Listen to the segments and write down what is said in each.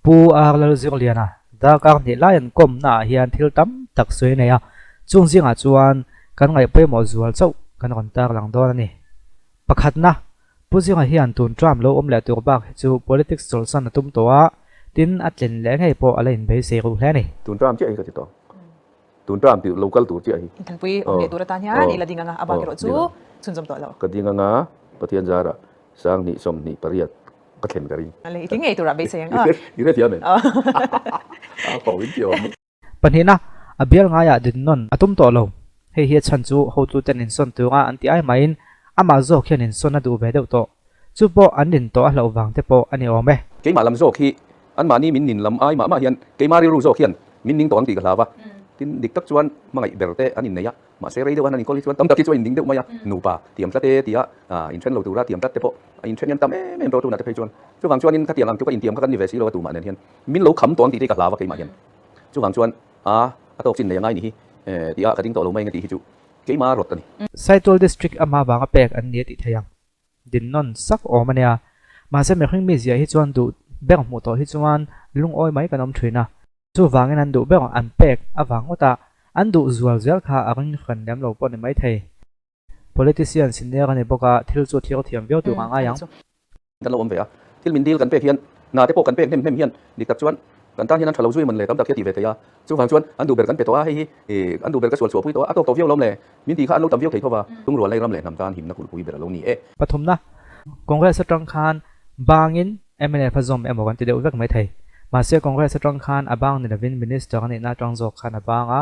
Pu R Lalzirliana darkar hnih lai an kawmna ah hian thil tam tak sawi a nei a, chung zingah chuan kan ngaih pawimawh zual chauh kan rawn tarlang dawn a ni. Pakhatna, Pu Zinga hian tun term lo awm leh tur bak hi chu politics chawlhsan a tum tawh a, tin a tlin leh ngei pawh a la inbeisei ruh hle a ni. Tun term chiah hi ka ti tawh. Tun term tih lo kal tur chiah hi. Inthanpui awm leh tur atan hian i la ding anga, a bak erawh chu chhunzawm tawh lo. Ka ding anga, Pathian zarah 20 28 ka thlen ka ring. Ale, i tling ngei turah beisei ang a. I hrethiam em? A ko in ti awm. Pahnihna, a bial ngaiah din nawn a tum tawh lo. Hei hi a chhan chu hotuten insawn tura an ti ai maiin amah zawk hian insawn a duh ve deuh tawh. Chu pawh an nin tawh a hlauh vang te pawh a ni awm e. Keimah lam zawk hi anmahni min nin lam ai mah mah hian keimah rilru zawk hian min ning tawh ang tih ka hlau a. Tin, dik tak chuan hmangaih ber te an innei a, mahse rei deuh an han inkawl hi chuan tam tak hi chu a inning deuh mai a, nupa tiam tlat e tia inthen lo tura tiam tlat te pawh a inthen hian tam em em tawh tunah te phei chuan. Chuvang chuanin khatiang ang chu ka intiam kha kan ni ve si lo a tumah nen hian min lo kham tawh ang tih te hi ka hlau a keimah hian. Chuvang chuan a a tawk chin nei a ngai ni hi tia ka ding tawh lo mai ang tih hi chu keimah rawt a ni. Saitual District ama vanga pek an ni a tih theih ang. Din nawn sak awm a nia. Mahse mihring mizia hi chuan duh ber hmuh tawh hi chuan lungawi mai kan awm thin a. Chuvangin an duh ber an pek avang ngawt a, an duh zual zel kha a ring hran lem lo pawh ni mai thei. Politician senior a ni bawk a, thil chu thlir thiam viau tur a ngai ang. Kan lo awm ve a, thil min dil kan pek hian hna te pawh kan pek hnem hnem hian dik tak chuan kan tan hian an tha lo zui mawn le tam tak hi a ti ve thei a, chuvang chuan an duh ber kan pe tawh a, hei hi an duh ber ka sual chhuah pui tawh a, a tawk tawh viau lawm le, min tih kha an lo tam viau thei tho va, lungrual lei ram leh hnam tan himna kulhpui ber a lo ni e. Pathumna, Congress atang khan bangin mnf a zawm emaw kan ti deuh vek mai thei. Mahse Congress atang khan a bang ni lovin Minister a nihna atang zawk khan a bang a,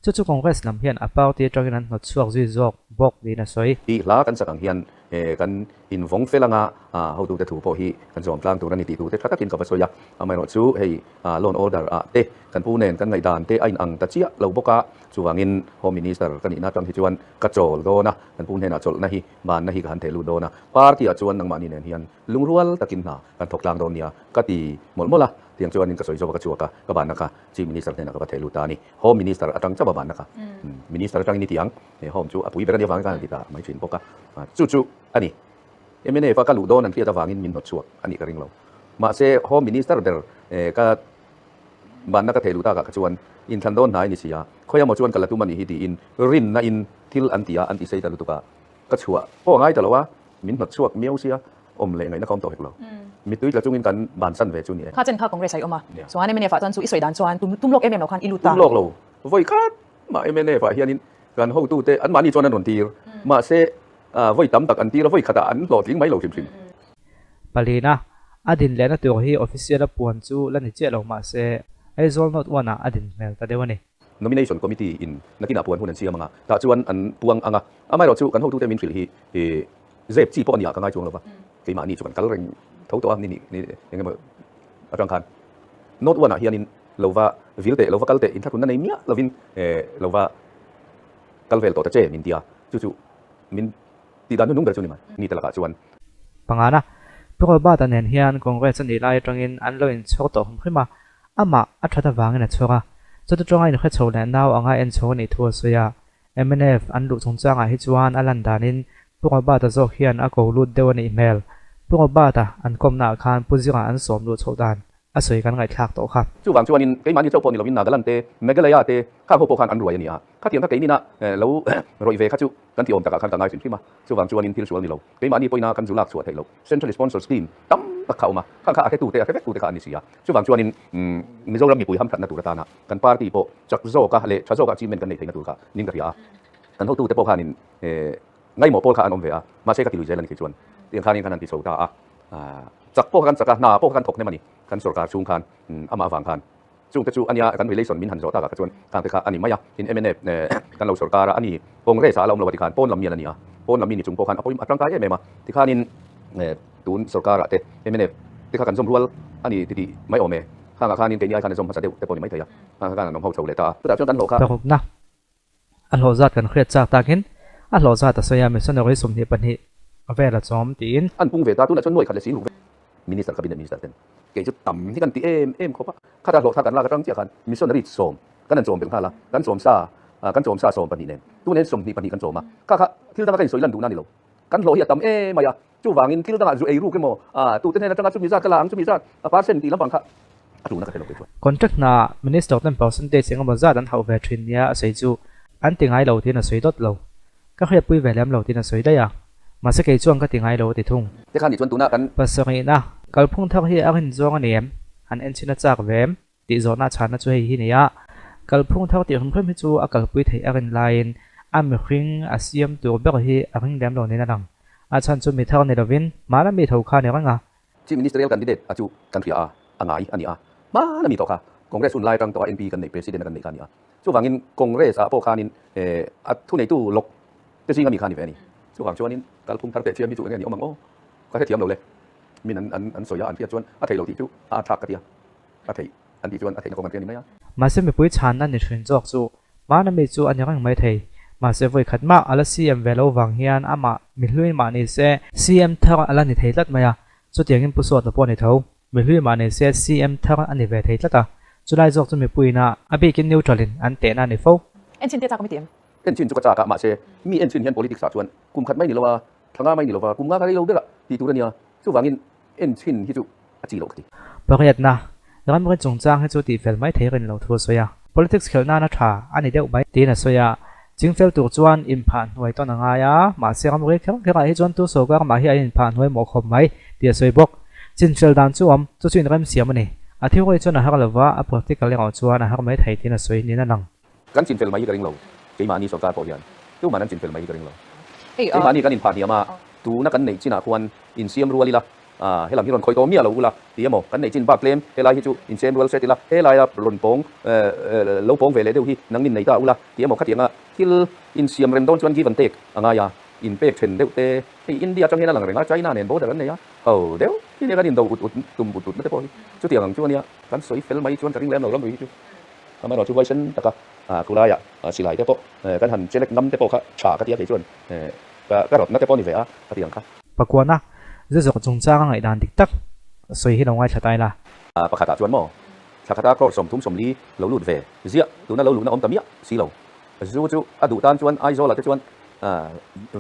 chu chu Congress lam hian a party atangin an hnawt chhuak zui zawk bawk niin a sawi. Tih hla kan sak ang hian Kan invawng fel anga hotute thu pawh hi kan zawm tlang tur a ni tih tute tha takin ka va sawi a. Amaherawhchu hei loan order ah te kan pu nen kan ngaihdan te a inang ta chiah lo bawk a, chuvangin Home Minister ka nihna atang hi chuan ka chawl dawn a, kan pu hnenah chawlhna hi banna hi ka han theh lut dawn a, party ah chuan nangmahni nen hian lungrual takin hna kan thawk tlang dawn nia ka ti mawlh mawlh a, tiang chuanin ka sawi zawk a ka chhuak a, ka banna kha Chief Minister hnenah ka va theh lut ta a ni. Home Minister atang chauh a banna kha Minister atangin i ti ang. He home chu a pui ber a nih avangin khan an ti ta mai thin bawk a, chu chu a ni. MNF a ka luh dawn an hriat avangin min hnawt chhuak a nih ka ring lo. Mahse Home Minister ber ka banna ka thei luh takah kha chuan inthlan dawn hnai ni si a, khawi emaw chuan ka la tum a nih hi tiin rinna in thil an ti a, an ti sei ta lutuk a, ka chhuah pawh a ngai ta lo a, min hnawt chhuak miau sia, awm leh ngaihna ka awm tawh hek lo. Mittui tla chungin kan bansan ve chu ni e. Kha chen kha Congress a i awm a, chuan MNF ah chuan chu i sawi dan chuan tum lawk em em lo khan i lut ta. Tum lawk lo, vawi khat Mah mnf ah hianin kan hotute anmahni chuan an rawn tir. Mahse, vawi tam tak an tir a, vawi khatah an hlawhtling mai lo hrim hrim. Palina, a din lehna tur hi official a puan chu la ni chiah lo mahse, Aizawl North One ah a din hmel ta deuh a ni. Nomination Committee in nakinah puan hun an siam anga, tah chuan an puang anga. Amaherawh chu kan hotute min hrilh hi zep chi pawh a ni ah ka ngai chuang lo va, keimahni chu kan kal reng tho tawh a, ni nih eng emaw atang khan North One ah hianin Lo va vil teh, lo va kal teh, inthlahrunna nei miah lovin lo va kal vel tawh ta che min ti a, chu chu min tih dan hnuhnung ber chu ni mai mite lakah chuan. Pangana, Pu Robert-a nen hian Congress a nih lai atangin an lo inchhawr tawh hum hrim a, amah a that avangin a chhawr a, chuti tawng a inhre chho leh nau anga en chho a nih thu a sawi a, mnf an luh chungchangah hi chuan a lan danin Pu Robert-a zawk hian a ko lut deuh a nih hmel. Pu Robert-a an kawmnaah khan Pu Zinga an sawm luh chhoh dan A sawi kan ngaihthlak tawh kha. Chuvang chuanin keimahni chauh pawh ni lovin Nagaland te, Meghalaya te khang ho pawh khan an ruai a ni a. Khatiang kha keinina lo rawih ve kha chu kan ti awm takah khan ka ngai hrim hrim a. Chuvang chuanin thil sual ni lo. Keimahni pawhina kan zu lak chhuah theih loh Central Sponsor Scheme tam tak kha a awm a. Khang kha a hretute, a hre vektute kha an ni si a. Chuvang chuanin Mizoram mipui hamthatna tur atana kan party pawh chak zawka leh tha zawka achievement kan neih theihna tur kha ning ka hria a. Kan hotute pawh khanin ngaimawh pawl kha an awm ve a. Mahse ka ti lui zel a ni khi chuan. Tiang khanin khan an ti chho ta a. Chak pawh kha kan chak a, hna pawh kha kan thawk hnem a ni, kan sorkar chhung khan amah avang khan. Chungte chu ania kan relation min han zawh takah kha chuan khangte kha a ni mai a, tin mnf kan lo sorkar a, ani Congress ah a la awm lo a tikhan pawn lam mi an la ni a, pawn lam mi ni chung pawh khan a pawimawh a tangkai em em a, tikhanin tun sorkar ah te mnf te kha kan zawm rual a ni titih mai awm e, khangah khanin keini ai khan a zawm hmasa deuh te pawh ni mai thei a, khangah khan an awm ho chho leh ta a, chutah chuan kan hlawh kha. Parukna. A hlawh zat kan hriat chak takin a hlawh zat a sawi a, missionary 22 vel a chawm tiin. An pung ve ta, tunah chuan nuai khat leh sing ruk vek. Minister cabinet minister ten kei chu tam hi kan ti em em khawp a, khata hlawh thar kan lak atang chiah khan missionary sawm kan han chawm belh nghal a, kan chawm sa kan chawm sa 12 nen tunah hian 22 kan chawm a, kha kha thil danga ka insawi lan duhna a ni lo, kan hlawh hi a tam em mai a, chuvangin thil dangah zu ei ruk emaw tute hnen atanga chumi zat ka la ang chumi zat a percent tih lampang kha. A tuna ka hre lo kei chuan. Contract hna Minister ten percentage engemaw zat an hauh ve thin nia a sawi chu an ti ngai lo tiin a sawi dawt lo. Ka hriatpui ve lem lo tiin a sawi daih a. Mahse kei chuan ka ti ngai lo a ti thung. Te khan nih chuan tuna kan. Pasarihna, kalphung thar hi a rin zawng a ni em? Han enchhin a chak ve em? Tih zawhna chhanna chu hei hi ni a, kalphung thar tih hrim hrim hi chu a kalpui theih a rin laiin a mihring a siam tur ber hi a ring lem lo niin a lang. A chhan chu mi thar ni lovin hmana mi tho kha a ni reng a. Chief Ministerial candidate a chu kan hria a, a ngai a ni a. Hmana mi tawh kha Congress hun lai atang tawha MP kan neih President a kan neih kha a ni a. Chuvangin Congress ah pawh khanin a thuneitu lawk te zinga mi kha a ni ve a ni. Chuvang chuanin kalphung thar teh chiam hi chu eng nge ni awm ang aw? Ka hrethiam lo le. Min an sawi a, an hriat chuan a theih lo tih chu a atthlak ka ti a. A theih an tih chuan a theihna kawng an hria ni mai a. Mahse mipui chhanna ni hrin zawk chu hmana mi chu a ni reng mai thei. Mahse vawi khat mah a la CM ve lo vang hian amah mi hlui mah ni se CM thar a la ni thei tlat mai a, chutiangin Pu Sawta pawh a ni tho. Mi hlui mah ni se CM thar a ni ve thei tlat a, chulai zawk chu mipuiin a a bikin neutral in an tehna a ni fo. Enchin te chak awm i ti em? Enchin chu ka chak a, mahse mi enchin hian politics ah chuan kum khat mai ni lo a, thla nga mai ni lo va, kum nga kha rei lo ber a tih tur a nia, chuvangin Enchin hi chu a chi loh ka ti. Pariatna, Ramri chungchang hi chu tihfel mai thei rin lo thu a sawi a. Politics khelh nana tha a ni deuh mai tiin a sawi a. Chingfel tur chuan inphah hnuai tawn a ngai a, mahse ramri kher kherah hi chuan tu sawrkar mah hi an inphah hnuai mawh khawp mai tih a sawi bawk. Chinfel dan chu awm, chu chu inremsiam a ni. A theory chuan a har lova, a practical erawh chuan a har mai thei tiin a sawi niin a lang. Kan chinfel mai hi ka ring lo, keimahni sawrkar pawh hian tuman an chinfel mai hi ka ring lo. Keimahni kan inphah hniam a, tuna kan neih chinah khuan insiam rual ila, helam hi rawn khawih tawh miah lo ula ti emaw, kan neih chin bak tlem helai hi chu insiam rual hret ila, helaia rawn pawng lo pawng ve leh deuh hi nangnin nei ta ula ti emaw khatianga thil insiam rem dawn chuan give and take a ngai a, inpek then deuh te hei India atang hian a lang reng a, China nen border an nei a, ho deuh hi nia kan indo ut ut tum ut ut na te pawh hi chutiang ang chu ania kan sawi fel mai chuan ka ring lem lo ramri hi chu. Amaherawh chu huaisen taka khulaiah silai te pawh kan han chelek ngam te pawh kha tha ka ti a kei chuan ka rawtna te pawh a ni ve a ka ti ang kha. Pakuana, zu zawk chungchanga ngaihdan dik tak sawi hi lo ngaithla ta ila. Pakhatah chuan maw thla khata crore 30 40 lo lut ve ziah tuna lo luhna awm ta miah si lo. Zu chu a duh tan chuan Aizawlah te chuan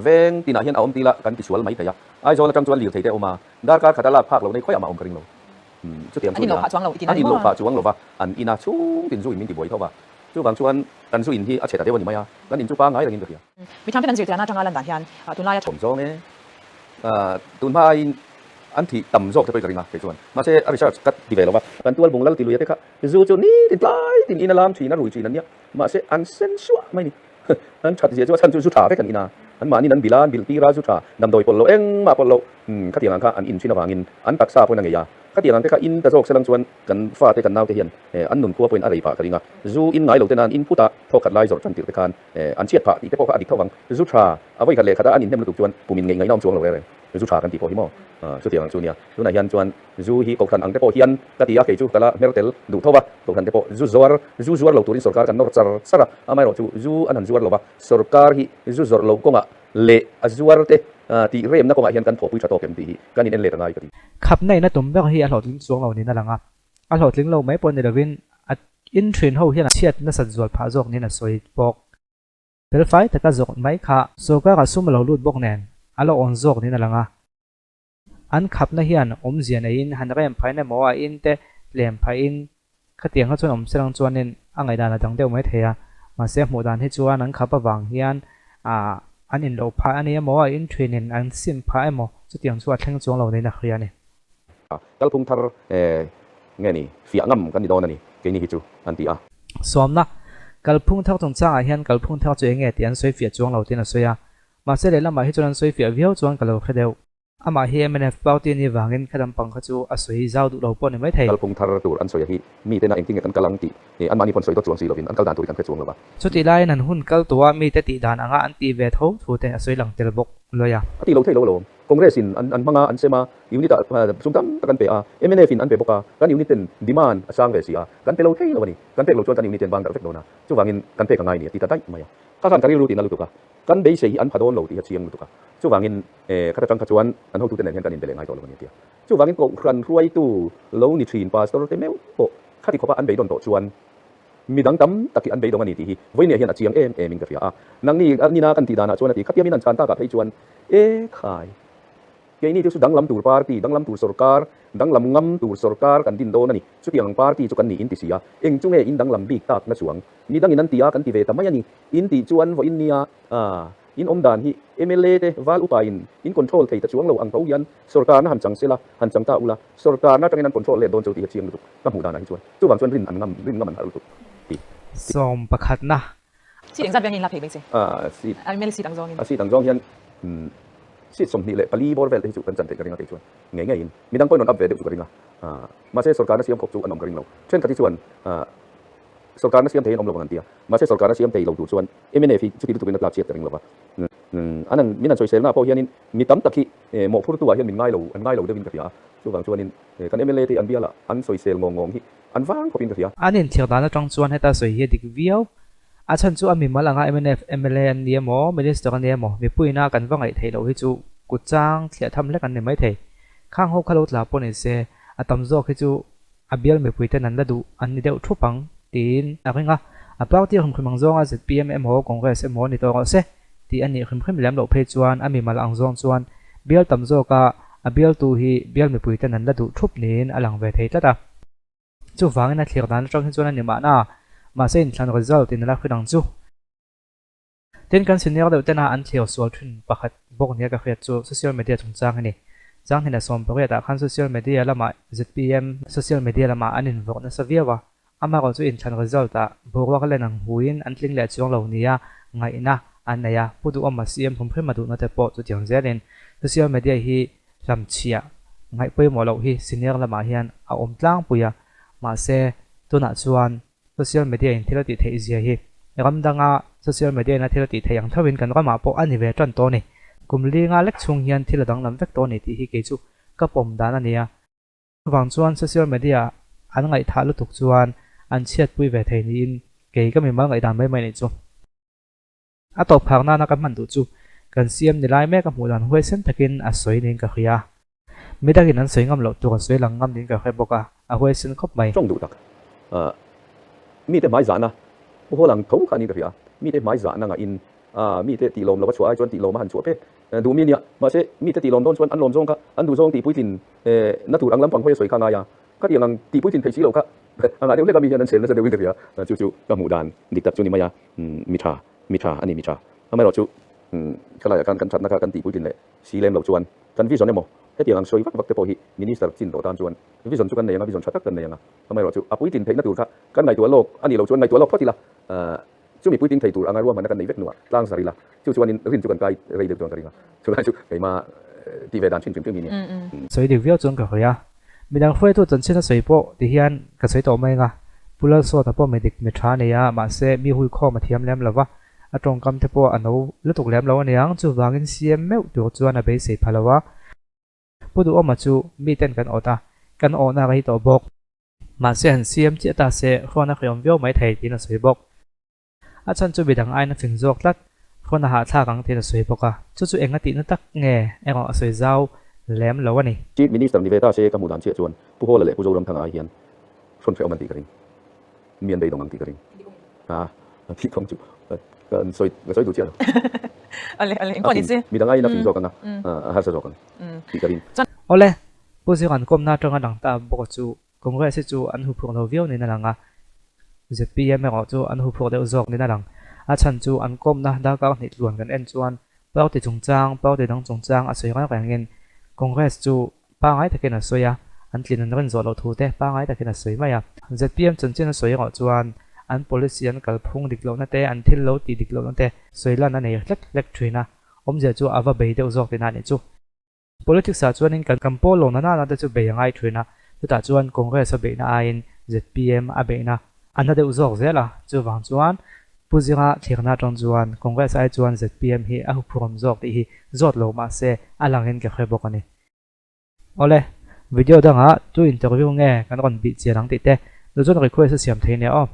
veng tinah hian a awm tila kan tisual mai thei a, Aizawl atang chuan lirthei te a awm a, darkar khata lak phak lo nei khawiah mah awm ka ring lo. Chutiang chu nia, an in lo phah chuang lo va, an ina chhung tin zu in min ti buai tho va. Chuvang chuan kan zu in hi a chhe ta deuh a ni mai a, kan in chu pangngai rengin ka hria. Mi thiamten an zirtirna atanga lan dan hian tunlaia tha. Awm zawng e. Tun hmain an thih tam zawk te pawh i ka ring a, kei chuan. Mahse a research ka ti ve lo va. Kan tual bung lal ti luia te kha zu chu nitin tlai tin in a lam thin a, rui thin an nia. Mahse an sen suah mai ni. An that zia chu a chhan chu zu tha vek an in a, an mahni an bilh a, an bilh tir a, zu tha damdawi pawlh loh engmah pawlh loh khatiang ang kha an in thin avangin an taksa pawhin a ngei a, khatiang ang te kha in ta zawk selang chuan kan fate kan naute hian an nun khua pawhin a rei phah ka ring a, zu in ngai lo tena an in phut a, thawk khat lai zawrh tan tirh te khan an chhiat phah tih te pawh kha a dik tho vang, zu tha a vawi khat leh khat a an inhnem lutuk chuan pum in ngeih ngaihna awm chuang lo reng reng. Zu tha kan tih pawh hi maw? Chutiang ang chu nia. Tunah hian chuan zu hi kohhran ang te pawh hian ka ti a, kei chu ka la hmer tel duh tho va. Kohhran te pawh zu zuar, zu zuar lo turin sorkar kan nawr char char a, amaherawh chu zu an han zuar lo va, sorkar hi zu zawrh loh kawngah leh a zuar te tih remna kawngah hian kan thawhpui tha tawk em tih hi kan in en let a ngai ka ti. Khapna in a tum ber hi a hlawhtling chuang lo niin a lang a, a hlawhtling lo mai pawh ni lovin a in thin ho hian a chhiat nasat zual phah zawk niin a sawi bawk. Felfai taka zawk mai kha sawrkar ah sum a lo lut bawk nen a la awn zawk niin a lang a. An khapna hian awmzia neiin han rem phain emaw a in te tlem phain khatiang kha chuan awm se lang chuanin a ngaihdan a dang deuh mai thei a. Mahse hmuh dan hi chuan an khap avang hian ah an in loh phah a ni emaw a in thinin an sim phah emaw chutiang chu a thleng chuang lo niin a hria a ni. Kalphung thar nge ni fiah ngam kan ni dawn a ni keini hi chu an ti a. Sawmna, Kalphung thar chungchangah hian kalphung thar chu eng nge tih an sawi fiah chuang lo tiin a sawi a. Mahse lehlamah hi chuan an sawi fiah viau chuan ka lo hre deuh. Amah hi mnf party anih vangin kha lampang kha chu a sawi zau duh lo pawh a ni maithei. Kalphung thar tur an sawi a hi mite na engtin nge kan kal ang tih anmahni pawn sawi dawt chuang si lovin an kal dan tur hi kan hre chuang lo va. Chutih laiin an hun kal tawha mite tih dan anga an tih ve tho thu te a sawi lang tel bawk luai a. A tih lo thei lo alawm. Congress in an hmang a, an sem a, unit ah sum tam tak an pe a, mnf in an pe bawk a, kan unit ten demand a sang ve si a, kan pe lo thei lo a ni, kan pek lo chuan kan unit ten bang darh vek dawn a, chuvangin kan pek a ngai ni a ti ta daih mai a. Kha khan ka rilru tihna lutuk a, kan beisei hi an pha dawn lo tih hi a chiang lutuk a, chuvangin khata tang kha chuan an hotute nen hian kan inbe leh ngai tawh lo a ni a ti a. Chuvangin Kohhran hruaitu lo ni thin Pastor te meuh pawh khati khawpa an beidawn tawh chuan Mi dang tam tak hi an beidawng a ni tih hi vawinia hian a chiang em em in ka hria a. Nangni nina kan tih danah chuan a ti, khatiamin an chhan takah phei chuan e khai. Keini chu chu danglam tur party, danglam tur sorkar, danglam ngam tur sorkar kan din dawn a ni. Chutiang ang party chu kan ni in ti si a, eng chu nge in danglam bik tak na chuang? Mi dangin an ti a, kan ti ve ta mai a ni. In tih chuan vawiin nia, ah, in awm dan hi mla te val upa in in control thei ta chuang lo ang tho hian sorkarna han chang sela, han chang ta ula, sorkarna atangin an control let dawn chu tih hi a chiang lutuk ka hmuh danah hi chuan. Chuvang chuan rin an ngam, rin ngam an harh lutuk tih. Sawm pakhatna Seat engzat veng in la phei mai che? Ah, seat. A mla seat ang zawngin. A seat ang zawng hian seat 24 bawr vel te hi chu kan chan theih ka ring a kei chuan ngei ngeiin midang pawhin rawn up ve deuh chu ka ring a. Ah, mahse sorkarna siam khawp chu an awm ka ring lo. Thenkhat hi chuan ah sorkarna siam thei an awm lo ang an ti a, mahse sorkarna siam thei lo tur chuan mnf hi chuti lutukin a tlak chhiat ka ring lo va. An an min an sawiselna pawh hianin mi tam tak hi mawhphurtu ah hian min ngai lo, an ngai lo deuhin ka hria a, chuvang chuanin kan mla te an bialah an sawisel ngawng ngawng hi An vang khawpin ka hria. An inthlir dan atang chuan heta sawi hi a dik viau. A chhan chu a mimal anga mnf mla an ni emaw, Minister an ni emaw, mipuiina kan va ngaih theih loh hi chu kut chang thliah tham hlek an ni maithei. Khang ho kha lo tla pawh ni se, a tam zawk hi chu a bial mipuiten an la duh an ni deuh thup ang tiin a ring a. A party hrim hrim ang zawnga zpm emaw Congress emaw ni tawh rawh se tih a nih hrim hrim lem loh phei chuan a mimal ang zawng chuan bial tam zawka a bialtu hi bial mipuiten an la duh thup niin a lang ve thei tlat a. Chuvangin a thlir dan atang hi chuan a ni mahna, mahse inthlan result in a la hrilh ang chu. Tin, kan senior deuh tena an thlir sual thin pakhat bawk nia ka hriat chu social media chungchang a ni. Changhina 18 ah khan social media lamah zpm social media lamah an invawrh nasa viau a, Amaherawh chu inthlan result ah boruak len ang huiin an tling leh chuang lo nia ngaihna an nei a, Pu Duhawma CM hlumhrima duhna te pawh chutiang zelin social media hi hlamchhiah ngaih pawimawh loh hi senior lamah hian a awm tlangpui a, mahse tunah chuan social media in thil a tih theih zia hi ram danga social media in a thil a tih theih ang thovin kan ramah pawh a ni ve tan tawh a ni. Kum linga lek chhung hian thil a danglam vek tawh a ni tih hi kei chu ka pawm dan a ni a. Chuvang chuan social media an ngaihthah lutuk chuan an chhiatpui ve thei niin kei ka mimal ngaihdan mai mai nih chu. A tawp phak nana ka hman duh chu kan CM ni lai mek a hmuh dan huaisen takin a sawi niin ka hria. Midangin an sawi ngam loh tur a sawi lang ngam niin ka hre bawk a, a huaisen khawp mai. Tawng duh tak. Mite hmai zahna pu hawl ang tho kha niin ka hria. Mite hmai zahna ngahin mite tih lawm lo a chhuah ai chuan tih lawm a han chhuah pek. Duh mi nia, mahse mite tih lawm dawn chuan an lawm zawng kha an duh zawng tih puitlin na tur ang lampang hawi a sawi kha a ngai a, khatiang ang tih puitlin thei si lo kha a ngah deuh hlek a mi hian an sel nasa deuhin ka hria, chu chu ka hmuh dan dik tak chu ni mai a, mi tha, mi tha a ni mi tha, amaherawh chu khalaiah khan kan thatna kha kan tih puitlin leh si lem lo chuan kan vision emaw hetiang ang sawi vak vak te pawh hi minister chin tawh tan chuan vision chu kan nei ang a, vision tha tak kan nei ang a, amaherawh chu a puitlin theihna tur kha kan ngaihtuah lawk a nih loh chuan ngaihtuah lawk phawt ila. Chumi puitling thei tur anga ruahmanna kan nei vek hnuah tlang zar ila, chu chuanin rin chu kan kai rei deuh chuan ka ring a, chulai chu keimah tih ve dan hrim hrim hrim hi nia. Sawi dik viau chuan ka hawi a, midang hruaitu chanchin a sawi pawh ti hian ka sawi tawh mai anga, Pu Lalsawta pawh mi dik mi tha a nei a, mahse mi hui khawm a thiam lem lo va, a tawngkam te pawh a no lutuk lem lo aniang, chuvangin CM meuh tur chuan a beisei pha lo a. Pu Duhawma chu miten kan awt a, kan awhna rei tawh bawk. Mahse han siam chiah ta se hrawn a hriawm viau mai thei tiin a sawi bawk. A chhan chu midang aiin a fing zawk tlat, hrawn a hahthlak ang tiin a sawi bawk a, chu chu eng a tihna tak nge erawh a sawi zau lem lo a ni. Chief Minister ni ve ta se ka hmuh dan chiah chuan Pu Hawla leh Pu Zoramthanga ai hian hrawn hrehawm an tih ka ring. Mi an beidawng ang tih ka ring. A thih thawng chu ka sawi ka sawi duh chiah lo. Awle awle engpawh ni se. Midang aiin a fing zawk ang a, a harsa zawk ang tih ka ring. Awle, Pu Zira'n kawmna atanga dang ta bawk chu Congress hi chu an huphurh lo viau niin a lang a, zpm erawh chu an huphurh deuh zawk niin a lang. A chhan chu an kawmna darkar hnih tluan kan en chuan party chungchang, party dang chungchang a sawi reng rengin Congress chu pangai takin a sawi a, an tlin an rin zawh loh thu te pangai takin a sawi mai a. Zpm chanchin a sawi erawh chuan an policy an kalphung dik lohna te, an thil lo tih dik lohna te sawi lan a nei hlek hlek thin a, awmzia chu a va bei deuh zawk tihna a nih chu. Politics ah chuanin kan kan pawl lo na nana te chu bei a ngai thin a, chutah chuan Congress a beihna aiin zpm a beihna a na deuh zawk zel a, chuvang chuan Pu Zinga thlirna atang chuan Congress ai chuan zpm hi a huphurawm zawk tih hi zawt lo mahse a langin ka hre bawk a ni. Awle, video dangah tu interview nge kan rawn bih chian ang tih te, duh chuan request a siam thei nia aw.